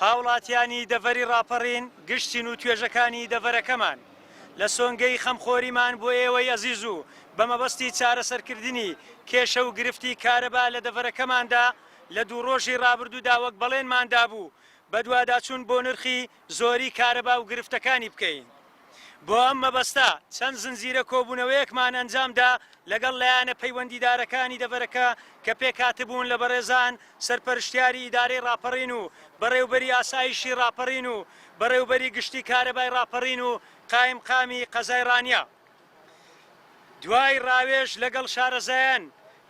هاوڵاتیانی دەڤەری ڕاپەڕین، گشت چین و توێژەکانی دەڤەرەکەمان، لە سۆنگەی خەمخۆریمان بۆ ئێوەی ئەزیز و بە مەبەستی چارەسەرکردنی کێشە و گرفتی کارەبا لە دەڤەرەکەماندا لە دوو ڕۆژی ڕابردوودا وەک بەڵێنمان دابوو بەدواداچوون بۆ نرخی زۆری کارەبا و گرفتەکانی بکەین. بۆ ئەم مەبەستە چەند زنجیرە کۆبوونەوەیەکمان ئەنجامدا لەگەڵ لایەنە پەیوەندیدارەکانی دەڤەرەکە کە پێکهاتبوون لە بەڕێزان سەرپەرشتیاری ئیدارەی ڕاپەڕین و بەڕێوبەری ئاسایشی ڕاپەڕین و بەڕێوبەری گشتی کارەبای ڕاپەڕین و قایمقامی قەزای ڕانیە. دوای ڕاوێژ لەگەڵ شارەزایان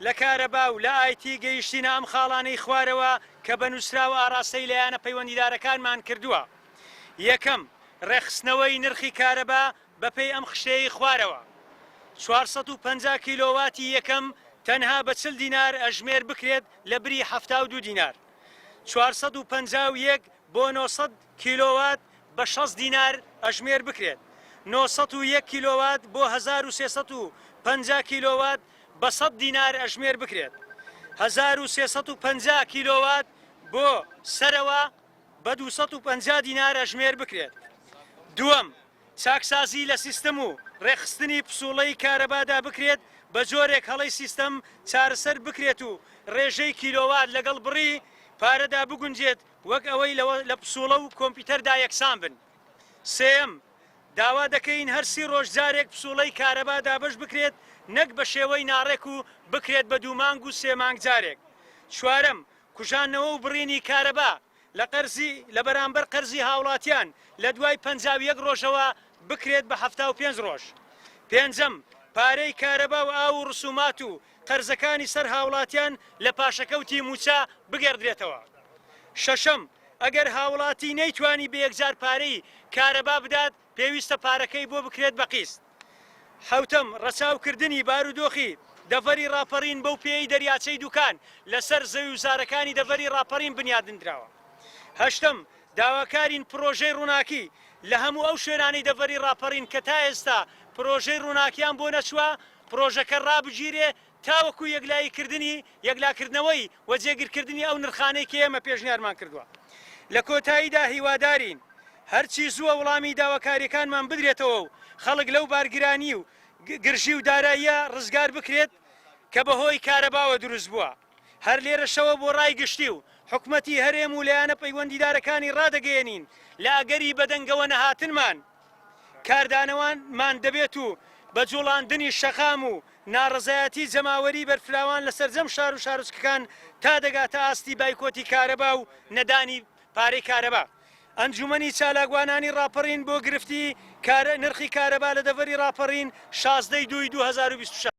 لە کارەبا و لە ئایتی گەیشتینە ئەم خاڵانەی خوارەوە کە بە نووسراو ئاڕاستەی لایەنە پەیوەندیدارەکانمان کردووە. یەکەم، ڕێکخستنەوەی نرخی کارەبا بەپێی ئەم خشتەیەی خوارەوە، 450 کیلۆواتی یەکەم تەنها بە 40 دینار ئەژمێر بکرێت لە بری 72 دینار، 451 بۆ 900 کیلۆوات بە 60 دینار ئەژمێر بکرێت، 901 کیلۆوات بۆ 1350 کیلۆوات بە 100 دینار ئەژمێر بکرێت، 1350 کیلۆوات بۆ سەرەوە بە 250 دینار ئەژمێر بکرێت. دووەم، چاکسازی لە سیستم و ڕێکخستنی پسوڵەی کارەبادا بکرێت بە جۆرێک هەڵەی سیستەم چارەسەر بکرێت و ڕێژەی کیلۆوات لەگەڵ بڕی پارەدا بگونجێت وەک ئەوەی لە پسوڵە و کۆمپیوتەردا یەکسان بن. سێیەم، داوا دەکەین هەر سی ڕۆژ جارێک پسوڵەی کارەبا دابەش بکرێت نەک بە شێوەی ناڕێک و بکرێت بە دوو مانگ و سێ مانگ جارێک. چوارەم، کوژاندنەوە و بڕینی کارەبا لە قەرزی لە بەرامبەر قەرزی هاوڵاتیان لە دوای 51 ڕۆژەوە بکرێت بە 75 ڕۆژ. پێنجەم، پارەی کارەبا و ئاو و ڕسومات و قەرزەکانی سەر هاوڵاتیان لە پاشەکەوتی مووچە بگێڕدرێتەوە. شەشەم، ئەگەر هاوڵاتی نەیتوانی بە یەکجار پارەی کارەبا بدات پێویستە پارەکەی بۆ بکرێت بە قیست. حەوتەم، ڕەچاوکردنی بارودۆخی دەڤەری ڕاپەڕین بەو پێیەی دەریاچەی دوکان لەسەر زەویوزارەکانی دەڤەری ڕاپەڕین بنیادنراوە. هەشتەم، داواکارین پڕۆژەی ڕووناکی لە هەموو ئەو شوێنانەی دەڤەری ڕاپەڕین کە تا ئێستا پڕۆژەی ڕووناکیان بۆ نەچووە پڕۆژەکە ڕابگیرێ تاوەکو یەکلاییکردنی یەکلاکردنەوەی و جێگیرکردنی ئەو نرخانەی کە ئێمە پێشنیارمان کردووە. لە کۆتاییدا هیوادارین هەرچی زووە وڵامی داواکارییەکانمان بدرێتەوە و خەڵک لەو بارگرانی و گرژی و داراییە ڕزگار بکرێت کە بەهۆی کارەباوە دروست بووە. هەر لێرەشەوە بۆ ڕای گشتی و حکومەتی هەرێم و لایەنە پەیوەندیدارەکانی ڕادەگەیەنین لە ئەگەری بەدەنگەوە نەهاتنمان کاردانەوەمان دەبێت و بە جوڵاندنی شەقام و ناڕەزایەتی جەماوەری بەرفراوان لە سەرجەم شار و شارۆچکەکان تا دەگاتە ئاستی بایکۆتی کارەبا و نەدانی پارەی کارەبا. ئەنجومەنی چالاکوانانی ڕاپەڕین بۆ گرفتی نرخی کارەبا لە دەڤەری ڕاپەڕین 16 ی دووی 2026.